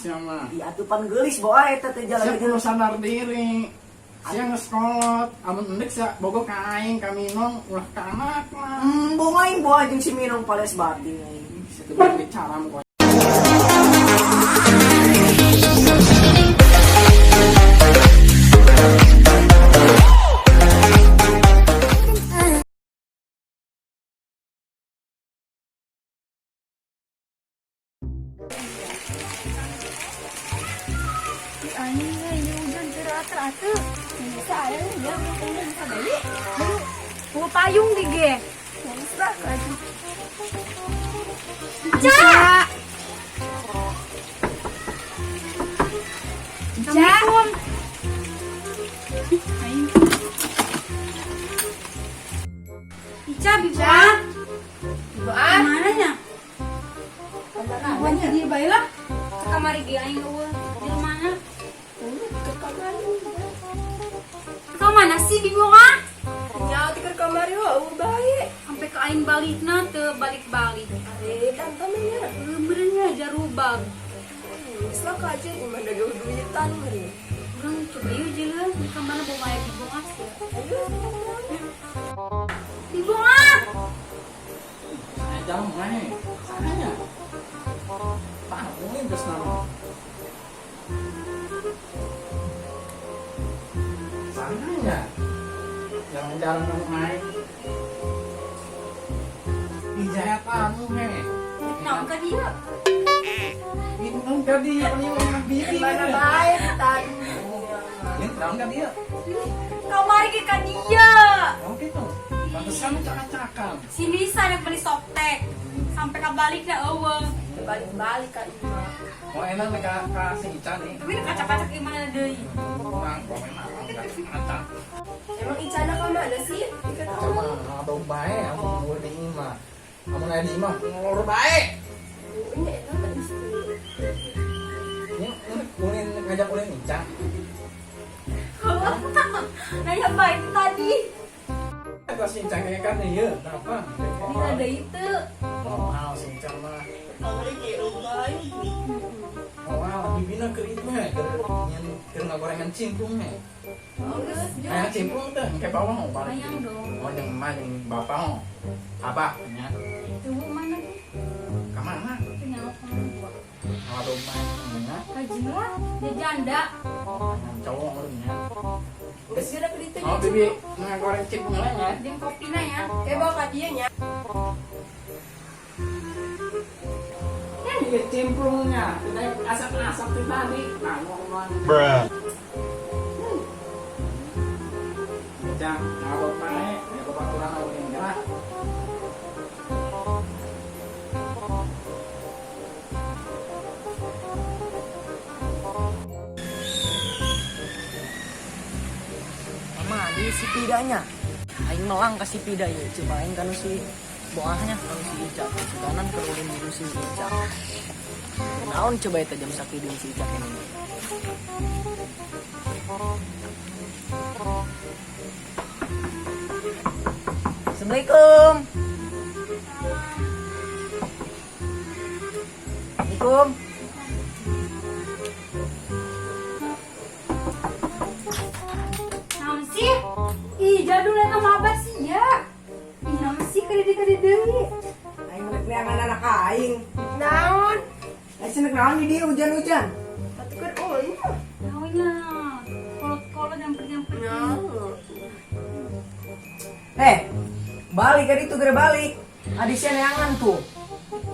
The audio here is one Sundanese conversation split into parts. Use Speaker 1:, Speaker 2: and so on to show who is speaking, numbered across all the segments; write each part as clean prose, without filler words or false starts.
Speaker 1: sia mah.
Speaker 2: Iya atuh pan geulis boa eta teh jalan.
Speaker 1: Sia kudu sadar diri. Sia geus kolot, amun endek sia bogo ka aing ka Minong ulah ka anak lah.
Speaker 2: Embung aing boa jeung si Minong pales batin aing.
Speaker 1: Sia teu bicara mu.
Speaker 3: Aing ini hujan teratur atuh. Bisa aya ya bisa beli. Bawa payung di ge. Bisa lagi. Ca. Assalamualaikum. Aing. Ica, Biba.
Speaker 4: Biba.
Speaker 3: Mana nya? Kamar di bae lah. Ke kamar ge aing eueuh. Di mana?
Speaker 4: Ke kamar.
Speaker 3: Ke mana sih Bibo ah?
Speaker 4: Nya ti ke kamar yo eueuh bae.
Speaker 3: Sampai ke aing balikna teu balik-balik.
Speaker 4: Are tante mah nya.
Speaker 3: Meureunnya jarubag.
Speaker 4: Geus lah kajeun imah da gawe duitan meureun.
Speaker 3: Urang coba yuk jeleun di kamar bawa aya Bibo ah sih.
Speaker 4: Ayo.
Speaker 3: Bibo ah.
Speaker 1: Saya jalan mae. Sahanya. Tahu geus nama. Sahanya. Yang jarang kamu aing. Ijaya tamu he.
Speaker 3: Naon ka dia?
Speaker 1: Ini ka dia ini mah bibi.
Speaker 4: Mana bae tadi.
Speaker 1: Ini naon ka dia?
Speaker 3: Kamari ge ka dia.
Speaker 1: Oh gitu. Pantesan cakap-cakap.
Speaker 3: Si Nisa yang beli softtek. Sampai ka balikna eueuh.
Speaker 4: Balik-balik ka imah.
Speaker 1: Oh enak nih ka si Ica nih.
Speaker 3: Tapi kaca-kaca gimana deui?
Speaker 1: Kurang komen apa kaca.
Speaker 4: Emang Icana ka mana sih? Ikan
Speaker 1: Cuma atau bae amun gue di imah. Amun aya di imah ngolor bae.
Speaker 4: Ini eta mah istri.
Speaker 1: Ini ulin ngajak ulin Ica.
Speaker 3: Nanya baik tadi.
Speaker 1: Eta si Ica kayak kan ieu, kenapa?
Speaker 3: Ini ada itu.
Speaker 1: Normal si Ica mah.
Speaker 4: Kamari ge eueuh bae.
Speaker 1: Normal, bibina keur itu he, keur nyen keur ngagorengan cimplung he.
Speaker 4: Geus
Speaker 1: Aya cimplung teh engke bawang oh balik.
Speaker 3: Hayang dong.
Speaker 1: Oh jeung emak jeung bapak oh. Abah nya.
Speaker 3: Tunggu mana tuh?
Speaker 1: Ka mana?
Speaker 3: Itu nyawa kemana gua?
Speaker 1: Ngawadong bae nya.
Speaker 3: Kaji lah, dia janda.
Speaker 1: Cowok nya.
Speaker 4: Geus geura ke ditu.
Speaker 1: Oh bibi ngagoreng cimplung nya.
Speaker 3: Jeung kopina ya.
Speaker 4: Kayak bawa ka dieu nya.
Speaker 1: Iya cimplungnya, tidak asap-asap tuh tadi. Nah, ngomong.
Speaker 5: Bruh.
Speaker 1: Cang, ngawat bae, ya bapak kurang ulin lah.
Speaker 2: Mama di si pidanya. Aing melang ka si pida ieu, coba aing kanu si boahnya kanu si Ica, si kanan keur ulin jeung si Ica. Naon coba eta jam sakieu si Ica ini. Assalamualaikum. Assalamualaikum.
Speaker 3: Naon sih? Ih, jadul eta mah abah sih ya. Ih, naon sih kadi-kadi deui.
Speaker 2: Aing rek neangan anak aing.
Speaker 4: Naon?
Speaker 2: Aing cenah naon di dieu hujan-hujan.
Speaker 4: Atuh keur ulin.
Speaker 3: Naonnya? Kolot-kolot nyamper-nyamper.
Speaker 4: Naon?
Speaker 2: Balik ka ditu geura balik. Adisnya neangan tuh.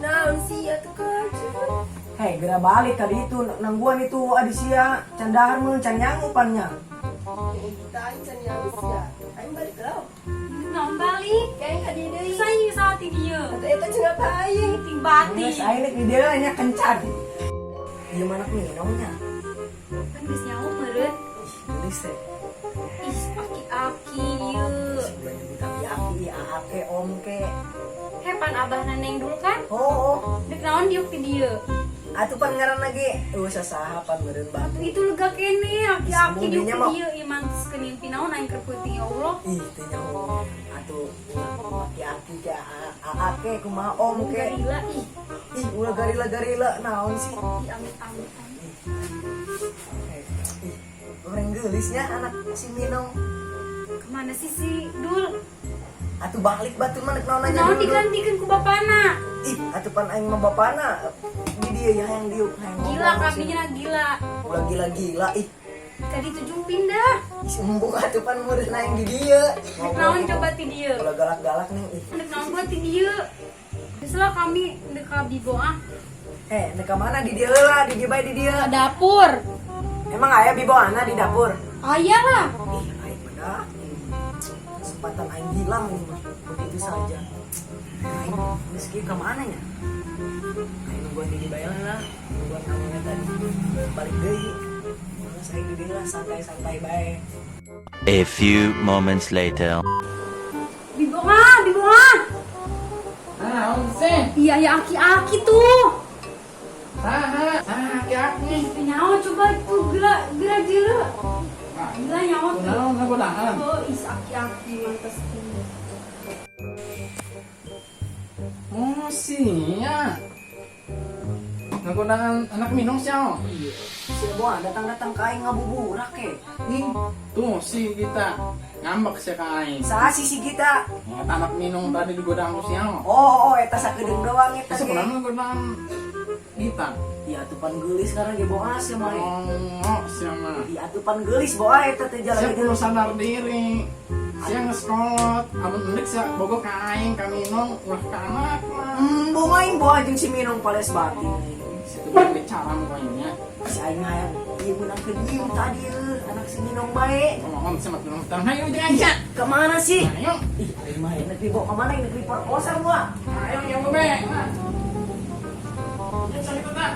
Speaker 4: Naon sih atuh kajeun?
Speaker 2: Hei, geura balik ka ditu nangguan itu Adisia can dahar mun can nyangupan nya.
Speaker 4: Kita aing can nyawa sia. Aing balik lah.
Speaker 3: Naon balik?
Speaker 4: Kayak ka dieu deui.
Speaker 3: Terus aing saat di dieu.
Speaker 4: Atuh eta cenah ka aing.
Speaker 3: Ting batin.
Speaker 2: Geus aing rek di dieu nya kencan. Ieu mana minumnya?
Speaker 3: Kan geus nyawa meureun.
Speaker 2: Ih, geulis teh.
Speaker 3: Ih, aki-aki ieu.
Speaker 2: Sebulan nyebut aki-aki, aa ke, om ke.
Speaker 3: Hepan abah neneng dulu kan?
Speaker 2: Oh, oh.
Speaker 3: Dek naon diuk ti dieu?
Speaker 2: Atuh pan ngaranna ge eueuh sasaha pan meureun
Speaker 3: Atuh
Speaker 2: batu.
Speaker 3: itu lega kene aki-aki
Speaker 2: Ih,
Speaker 3: diuk
Speaker 2: mah.
Speaker 3: ieu iman geus mimpi naon aing keur peuting ya Allah.
Speaker 2: Ih, teu nyaho. Atuh ulah aki-aki ke aa ke kumaha om ke.
Speaker 3: Garila ih.
Speaker 2: Ih, ulah garila-garila naon sih?
Speaker 3: Ih, amit amit amit.
Speaker 2: Eh, ih, orang geulisnya anak si Minong.
Speaker 3: Kemana sih si Dul?
Speaker 2: Atuh balik batur mah nek naon nanya
Speaker 3: Naon
Speaker 2: dulu.
Speaker 3: digantikeun ku bapana?
Speaker 2: Ih, atuh pan aing mah bapana. Di dia ya yang diuk hayang
Speaker 3: Gila
Speaker 2: ngobrol
Speaker 3: kaminya gila.
Speaker 2: Ulah gila-gila ih.
Speaker 3: Tadi tujuh pindah.
Speaker 2: Ih, embung atuh pan meureun aing di dieu.
Speaker 3: Nek naon coba ti dieu.
Speaker 2: Ulah galak-galak nih ih.
Speaker 3: Nek naon gua ti dieu. Geus lah kami ndek ka Bibo ah.
Speaker 2: Eh, nek ka mana di dieu lah, di dieu bae di dieu.
Speaker 3: Ke dapur.
Speaker 2: Emang aya biboana di dapur?
Speaker 3: Aya lah.
Speaker 2: Ih, aing mah dah. Kesempatan aing hilang nih mah. Begitu saja. Aing geus kieu ka mana nya? Aing nungguan di dieu lah, nungguan kamu tadi. Balik deui. Males aing di dieu lah santai-santai bae.
Speaker 5: A few moments later.
Speaker 3: Bibo ah, Bibo ah.
Speaker 1: Naon sih?
Speaker 3: Iya ya aki-aki tuh.
Speaker 1: Saha? Saha aki-aki?
Speaker 3: Ih, nyawa coba tuh gila gila gila. Gila nyawa tuh.
Speaker 1: Naon ngagodaan?
Speaker 3: Oh, is aki-aki mantas ini.
Speaker 1: Oh, sia. Ngagodaan anak Minong sia.
Speaker 2: Iya. Si Boa datang-datang ka aing ngabuburak ke.
Speaker 1: Ih, tuh si kita ngambek sia ka aing.
Speaker 2: Saha sih si kita?
Speaker 1: Ya, anak Minong tadi digodaan ku sia.
Speaker 2: Oh, oh, eta sakedeung doang eta ge.
Speaker 1: Sebenarnya ngagodaan kita.
Speaker 2: Iya atuh pan geulis sekarang ge boa sia mah.
Speaker 1: Oh, sia mah.
Speaker 2: Iya atuh pan geulis boa eta teh jalan
Speaker 1: Sia kudu sadar diri. Sia geus kolot, amun endek sia bogoh ka aing ka Minong ulah ka anak mah.
Speaker 2: Embung aing boa jeung si Minong pales batin.
Speaker 1: Situ bicara mukanya.
Speaker 2: Si aing mah hayang ieu meunang ke dieu tadi eueuh, anak si Minong bae.
Speaker 1: Ngomong sama Minong tang hayu jeung aja.
Speaker 2: Kemana sih?
Speaker 1: Ayo.
Speaker 2: Ih, aing mah enak dibawa kemana ini diperkosa gua.
Speaker 1: Ayo yang gue. Ayo cari kota.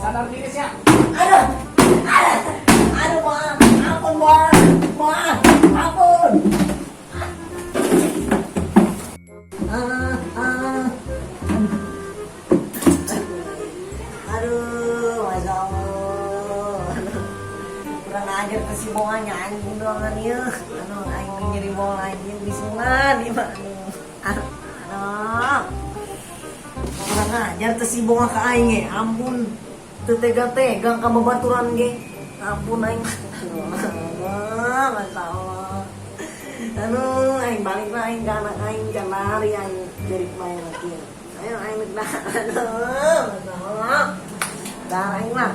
Speaker 1: Sadar diri sia.
Speaker 2: Aduh. Aduh. Aduh, maaf. Ampun, maaf. Maaf. Ampun. Ah, ah. Aduh, Masya Allah. Kurang ajar ke si boanya anjing doangan ieu. Aduh, aing nyeri bola anjing bisungan ieu mah. Aduh. Aduh. Kurang ajar teh si bonga ka aing ge. Ampun. Teu tega-tega ka babaturan ge. Ampun aing. Aduh, Masya Allah. Aduh, aing balik lah aing ka anak aing can lari aing jadi main lagi. Ayo aing dah. Aduh, Masya Allah. Dah aing lah.